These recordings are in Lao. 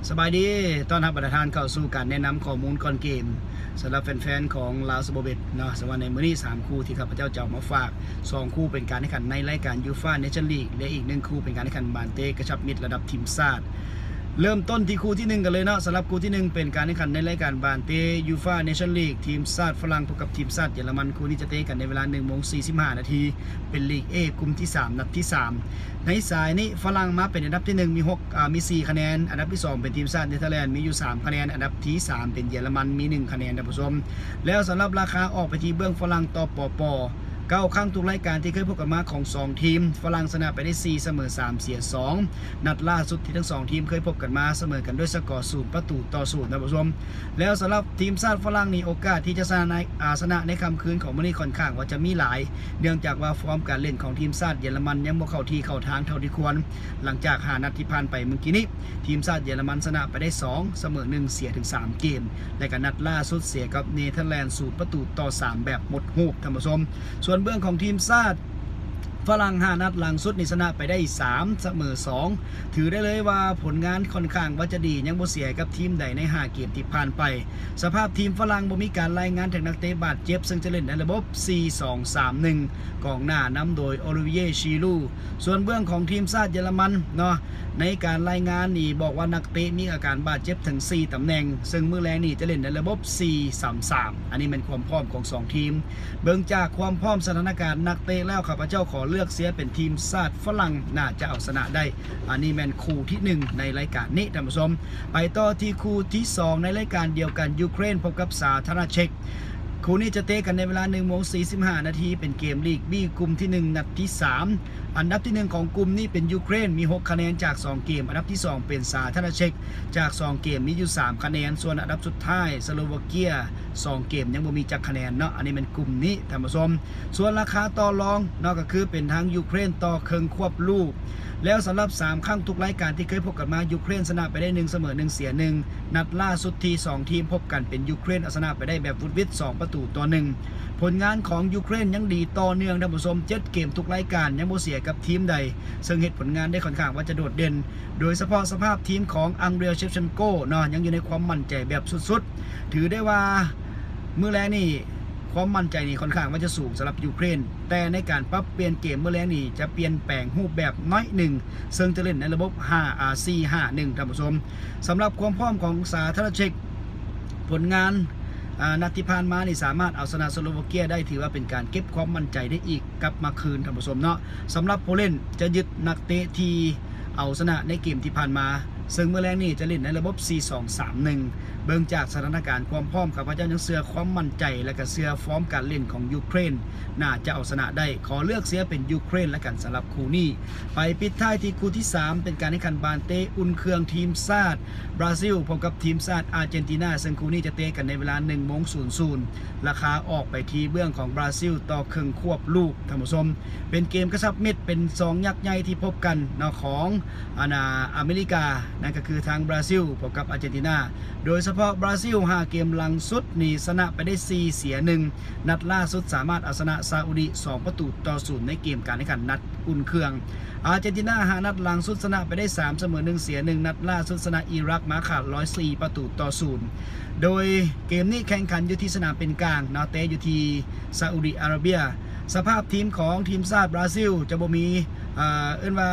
ສະບາຍດີ ຕ້ອນຮັບບັນດາທ່ານເຂົ້າສູ່ການແນະນຳຂໍ້ມູນກ່ອນເກມ ສຳລັບແຟນໆຂອງລາວສະໂບເບັດເນາະ. ສຳລັບໃນມື້ນີ້ ສາມຄູ່ທີ່ຂ້າພະເຈົ້າຈະເອົາມາຝາກ ສອງຄູ່ເປັນການແຂ່ງຂັນໃນລາຍການຢູຟາເນຊັ່ນລີກ ແລະ ອີກໜຶ່ງຄູ່ເປັນການແຂ່ງຂັນບານເຕະກະຊັບມິດລະດັບທີມຊາດ. ເລີ່ມຕົ້ນທີ່ຄູ່ທີໜຶ່ງກັນເລີຍເນາະ. ສຳລັບຄູ່ທີໜຶ່ງເປັນການແຂ່ງຂັນໃນລາຍການບານເຕະຢູຟາເນຊັ່ນລີກ ທີມຊາດຝຣັ່ງພົບກັບທີມຊາດເຢຍລະມັນ. ຄູ່ນີ້ຈະເຕະກັນໃນເວລາໜຶ່ງໂມງສີ່ສິບຫ້ານາທີ ເປັນລີກເອ ກຸ່ມທີສາມ ນັດທີສາມ. ໃນສາຍນີ້ຝຣັ່ງມາເປັນອັນດັບທີໜຶ່ງ ມີຫົກ ອາ ມີສີ່ຄະແນນ, ອັນດັບທີສອງເປັນທີມຊາດເນເທີແລນ ມີຢູ່ສາມຄະແນນ, ອັນດັບທີສາມເປັນເຢຍລະມັນ ມີໜຶ່ງຄະແນນ ທ່ານຜູ້ຊົມ. ແລ້ວສຳລັບລາຄາອອກໄປທີ່ເບື້ອງຝຣັ່ງ ຕປປ ເກົ້າຄັ້ງທຸກລາຍການທີ່ເຄີຍພົບກັນມາຂອງສອງທີມ ຝຣັ່ງຊະນະໄປໄດ້ສີ່ ສະເໝີສາມ ເສຍສອງ. ນັດລ່າສຸດທີ່ທັງສອງທີມເຄີຍພົບກັນມາສະເໝີກັນດ້ວຍສະກໍສູນປະຕູຕໍ່ສູນ ທ່ານຜູ້ຊົມ. ແລ້ວສຳລັບທີມຊາດຝຣັ່ງນີ້ ໂອກາດທີ່ຈະຊະນະ ອາ ຊະນະໃນຄ່ຳຄືນຂອງມື້ນີ້ຂ້ອນຂ້າງວ່າຈະມີຫຼາຍ ເນື່ອງຈາກວ່າຟອມການຫຼິ້ນຂອງທີມຊາດເຢຍລະມັນຍັງບໍ່ເຂົ້າທີ່ເຂົ້າທາງເທົ່າທີ່ຄວນ. ຫຼັງຈາກຫ້ານັດທີ່ຜ່ານໄປມື້ກີ້ນີ້ ທີມຊາດເຢຍລະມັນຊະນະໄປໄດ້ສອງ ສະເໝີໜຶ່ງ ເສຍເຖິງສາມເກມ ແລະ ກະນັດລ່າສຸດເສຍກັບເນເທີແລນສູນປະຕູຕໍ່ສາມແບບໝົດຮູບ ທ່ານຜູ້ຊົມ. ສ່ວນເບື້ອງຂອງທີມຊາດຝຣັ່ງຫ້ານັດຫຼັງສຸດນີ້ຊະນະໄປໄດ້ສາມ ສະເໝີສອງ ຖືໄດ້ເລີຍວ່າຜົນງານຂ້ອນຂ້າງວ່າຈະດີ ຍັງບໍ່ເສຍໃຫ້ກັບທີມໃດໃນຫ້າເກມທີ່ຜ່ານໄປ. ສະພາບທີມຝຣັ່ງບໍ່ມີການລາຍງານເຖິງນັກເຕະບາດເຈັບ ເຊິ່ງຈະຫຼິ້ນໃນລະບົບສີ່ສອງສາມໜຶ່ງ ກອງໜ້ານຳໂດຍໂອລິເວຍ ຊີຣູ. ສ່ວນເບື້ອງຂອງທີມຊາດເຢຍລະມັນເນາະ ໃນການລາຍງານນີ້ບອກວ່ານັກເຕະມີອາການບາດເຈັບເຖິງສີ່ຕຳແໜ່ງ ເຊິ່ງມື້ແລງນີ້ຈະຫຼິ້ນໃນລະບົບສີ່ສາມສາມ. ອັນນີ້ແມ່ນຄວາມພ້ອມຂອງສອງທີມ. ເບິ່ງຈາກຄວາມພ້ອມສະຖານະການນັກເຕະແລ້ວ ຂ້າພະເຈົ້າຂໍເລືອກເຊຍເປັນທີມຊາດຝຣັ່ງໜ້າຈະເອົາຊະນະໄດ້. ອັນນີ້ແມ່ນຄູ່ທີໜຶ່ງໃນລາຍການນີ້ ທ່ານຜູ້ຊົມ. ໄປຕໍ່ທີ່ຄູ່ທີສອງໃນລາຍການດຽວກັນ ຢູເຄຣນພົບກັບສາທາລະນະເຊັກ. ຄູ່ນີ້ຈະເຕະກັນໃນເວລາໜຶ່ງໂມງສີ່ສິບຫ້ານາທີ ເປັນເກມລີກບີ ກຸ່ມທີໜຶ່ງ ນັດທີສາມ. ອັນດັບທີໜຶ່ງຂອງກຸ່ມນີ້ເປັນຢູເຄຣນ ມີຫົກຄະແນນຈາກສອງເກມ. ອັນດັບທີສອງເປັນສາທາລະນະເຊັກ ຈາກສອງເກມມີຢູ່ສາມຄະແນນ. ສ່ວນອັນດັບສຸດທ້າຍສະໂລວາເກຍ ສອງເກມຍັງບໍ່ມີຈັກຄະແນນເນາະ. ອັນນີ້ແມ່ນກຸ່ມນີ້ ທ່ານຜູ້ຊົມ. ສ່ວນລາຄາຕໍ່ລອງເນາະ ກໍຄືເປັນທາງຢູເຄຣນຕໍ່ເຄິ່ງຄວບລູກ. ແລ້ວສຳລັບສາມຄັ້ງທຸກລາຍການທີ່ເຄີຍພົບກັນມາ ຢູເຄຣນຊະນະໄປໄດ້ໜຶ່ງ ສະເໝີໜຶ່ງ ເສຍໜຶ່ງ. ນັດລ່າສຸດທີ່ສອງທີມພົບກັນເປັນຢູເຄຣນເອົາຊະນະໄປໄດ້ແບບຫວຸດຫວິດສອງປະຕູຕໍ່ໜຶ່ງ. ຜົນງານຂອງຢູເຄຣນຍັງດີຕໍ່ເນື່ອງ ທ່ານຜູ້ຊົມ, ເຈັດເກມທຸກລາຍການຍັງບໍ່ເສຍກັບທີມໃດ ເຊິ່ງເຮັດຜົນງານໄດ້ຂ້ອນຂ້າງວ່າຈະໂດດເດັ່ນ. ໂດຍສະເພາະສະພາບທີມຂອງອັງເດຣຍ ເຊັບເຊັນໂກເນາະ ຍັງຢູ່ໃນຄວາມໝັ້ນໃຈແບບສຸດໆ. ຖືໄດ້ວ່າມື້ແລງນີ້ຄວາມໝັ້ນໃຈນີ້ຂ້ອນຂ້າງວ່າຈະສູງສຳລັບຢູເຄຣນ, ແຕ່ໃນການປັບປ່ຽນເກມມື້ແລງນີ້ຈະປ່ຽນແປງຮູບແບບໜ້ອຍໜຶ່ງ ເຊິ່ງຈະຫຼິ້ນໃນລະບົບຫ້າ ອາ ສີ່ຫ້າໜຶ່ງ ທ່ານຜູ້ຊົມ. ສຳລັບຄວາມພ້ອມຂອງສາທາລະນະເຊັກ ຜົນງານ ອາ ນັດທີ່ຜ່ານມານີ້ສາມາດເອົາຊະນະສະໂລວາເກຍໄດ້ ຖືວ່າເປັນການເກັບຄວາມໝັ້ນໃຈໄດ້ອີກກັບມາຄືນ ທ່ານຜູ້ຊົມເນາະ. ສຳລັບໂປແລນຈະຍຶດນັກເຕະທີ່ເອົາຊະນະໃນເກມທີ່ຜ່ານມາ ເຊິ່ງມື້ແລງນີ້ຈະຫຼິ້ນໃນລະບົບສີ່ສອງສາມໜຶ່ງ. ເບິ່ງຈາກສະຖານະການຄວາມພ້ອມ ຂ້າພະເຈົ້າຍັງເຊື່ອຄວາມໝັ້ນໃຈ ແລະ ກະເຊື່ອຟອມການຫຼິ້ນຂອງຢູເຄຣນໜ້າຈະເອົາຊະນະໄດ້. ຂໍເລືອກເຊຍເປັນຢູເຄຣນລະກັນສຳລັບຄູ່ນີ້. ໄປປິດທ້າຍທີ່ຄູ່ທີສາມ ເປັນການແຂ່ງຂັນບານເຕະອຸ່ນເຄື່ອງ ທີມຊາດບຣາຊິລພົບກັບທີມຊາດອາເຈນຕິນາ ເຊິ່ງຄູ່ນີ້ຈະເຕະກັນໃນເວລາໜຶ່ງໂມງສູນສູນ. ລາຄາອອກໄປທີ່ເບື້ອງຂອງບຣາຊິລຕໍ່ເຄິ່ງຄວບລູກ ທ່ານຜູ້ຊົມ. ເປັນເກມກະຊັບມິດ ເປັນສອງຍັກໃຫຍ່ທີ່ພົບກັນເນາະ ຂອງ ອັນ ອາເມລິກາ, ນັ້ນກໍຄືທາງບຣາຊິລພົບກັບອາເຈນຕິນາ. ໂດຍສະເພາະບຣາຊິລຫ້າເກມຫຼັງສຸດນີ້ຊະນະໄປໄດ້ສີ່ ເສຍໜຶ່ງ. ນັດລ່າສຸດສາມາດເອົາຊະນະຊາອຸດີສອງປະຕູຕໍ່ສູນໃນເກມການແຂ່ງຂັນນັດອຸ່ນເຄື່ອງ. ອາເຈນຕິນາຫ້ານັດຫຼັງສຸດຊະນະໄປໄດ້ສາມ ສະເໝີໜຶ່ງ ເສຍໜຶ່ງ. ນັດລ່າສຸດຊະນະອີຣັກມາຂາດລອຍສີ່ປະຕູຕໍ່ສູນ. ໂດຍເກມນີ້ແຂ່ງຂັນຢູ່ທີ່ສະໜາມເປັນກາງເນາະ ເຕະຢູ່ທີ່ຊາອຸດີອາຣາເບຍ. ສະພາບທີມຂອງທີມຊາດບຣາຊິລຈະບໍ່ມີ ເອີ້ນວ່າ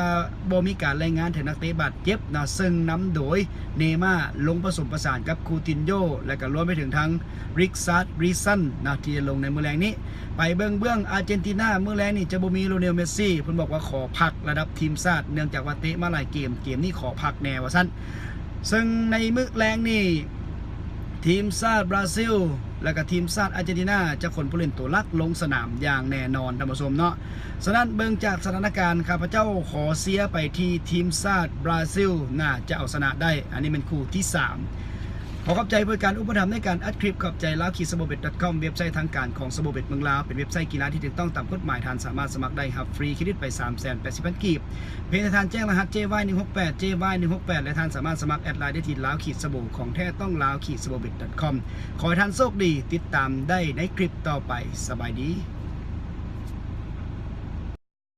ບໍ່ມີການລາຍງານເຖິງນັກເຕະບາດເຈັບເນາະ ເຊິ່ງນຳໂດຍເນມາ ລົງປະສົມປະສານກັບຄູຕິນໂຍ ແລະ ກໍລວມໄປເຖິງທັງ ຣິກຊາດ ຣີຊັນ ເນາະ ທີ່ຈະລົງໃນມື້ແລງນີ້. ໄປເບິ່ງເບື້ອງອາເຈນຕິນາ ມື້ແລງນີ້ຈະບໍ່ມີໂລເນວ ເມດຊີ ເພິ່ນບອກວ່າຂໍພັກລະດັບທີມຊາດ ເນື່ອງຈາກວ່າເຕະມາຫຼາຍເກມ ເກມນີ້ຂໍພັກແດ່ວ່າຊັ້ນ. ເຊິ່ງໃນມື້ແລງນີ້ ທີມຊາດບຣາຊິລ ແລະ ກະທີມຊາດອາເຈນຕິນາຈະຂົນຜູ້ຫຼິ້ນຕົວຫຼັກລົງສະໜາມຢ່າງແນ່ນອນ ທ່ານຜູ້ຊົມເນາະ. ສະນັ້ນເບິ່ງຈາກສະຖານະການ ຂ້າພະເຈົ້າຂໍເຊຍໄປທີ່ທີມຊາດບຣາຊິລໜ້າຈະເອົາຊະນະໄດ້. ອັນນີ້ແມ່ນຄູ່ທີສາມ. ຂໍຂອບໃຈຜູ້ໃຫ້ການອຸປະຖຳໃນການອັດຄລິບ. ຂອບໃຈ ລາວຂີດສະໂບເບັດດອດຄອມ ເວັບໄຊທາງການຂອງສະໂບເບັດເມືອງລາວ, ເປັນເວັບໄຊກິລາທີ່ຖືກຕ້ອງຕາມກົດໝາຍ. ທ່ານສາມາດສະໝັກໄດ້ ຮັບຟຣີເຄຣດິດໄປສາມແສນແປດສິບພັນກີບ. ພຽງແຕ່ທ່ານແຈ້ງລະຫັດ ເຈ ວາຍ ໜຶ່ງຫົກແປດ ເຈ ວາຍ ໜຶ່ງຫົກແປດ ແລະ ທ່ານສາມາດສະໝັກແອັດໄລນ໌ໄດ້ທີ່ ລາວຂີດສະໂບ ຂອງແທ້ຕ້ອງລາວຂີດສະໂບເບັດດອດຄອມ. ຂໍໃຫ້ທ່ານໂຊກດີ, ຕິດຕາມໄດ້ໃນຄລິບຕໍ່ໄປ. ສະບາຍດີ.